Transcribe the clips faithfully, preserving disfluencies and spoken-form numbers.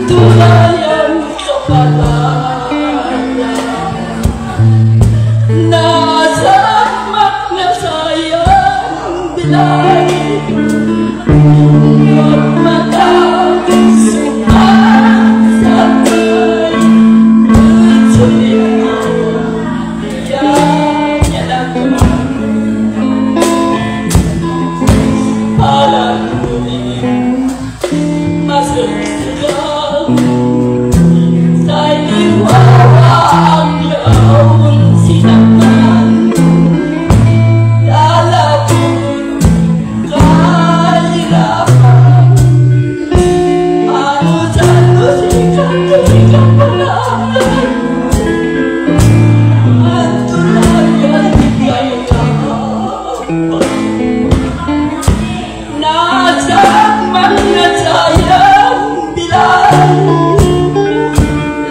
Tulayan kapalaran nasakmak na sayan bilay. Mata sumaksakay ed sulit ko. Yan, yan ang para Nasakmak na sayan bilay,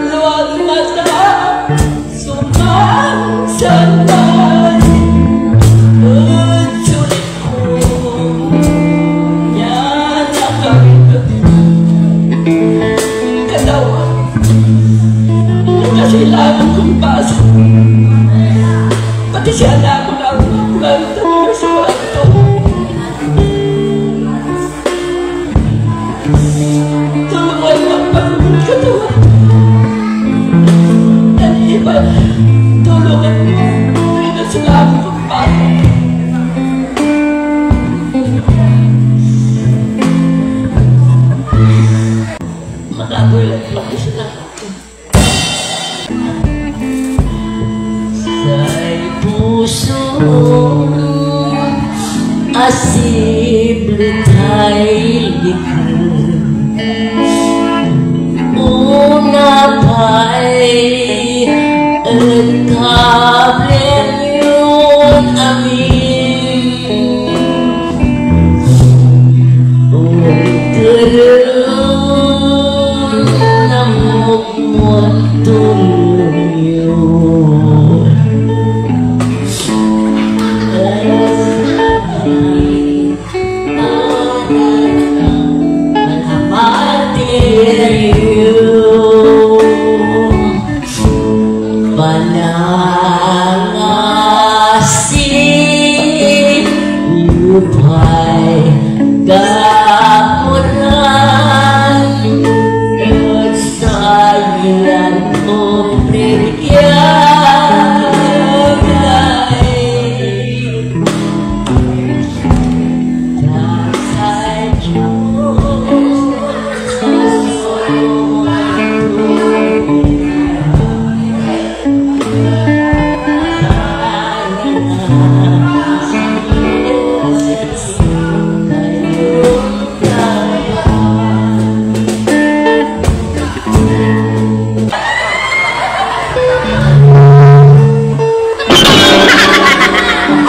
luag mata, sumangsangay ed sulit ko. Yan ang gawin ko. Katawan, kasi lang ang kumpasa. Pati siya na ako na ako, ako na ako, ako na ako. Tulungan mo ang pagkatawan. Yan iba, tulungan mo. Yan ang sinabi kong bata. Makagulat lang sila. Say puso a sibli tay liket, onapay ed kableng yon amin. Onterem na mokmok tolon yo. Panangasi yo pay kapuran ed sayan obligaray.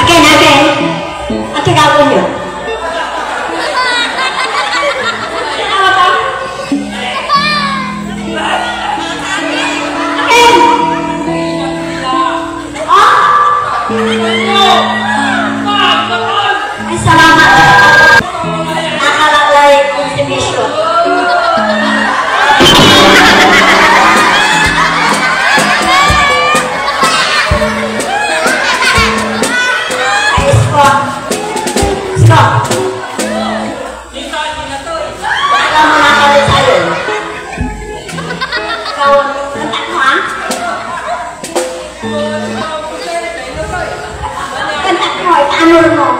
Again, again. Ang tinawag niyo? Tinawag ka? Again. Ha? Ay, salamat. Nakalaklay kong serbisyo. Ayos po. Stop. Alam mo na kami sa'yo. Ikaw, ang anak mo, ha? Kantak mo, ipaanor mo.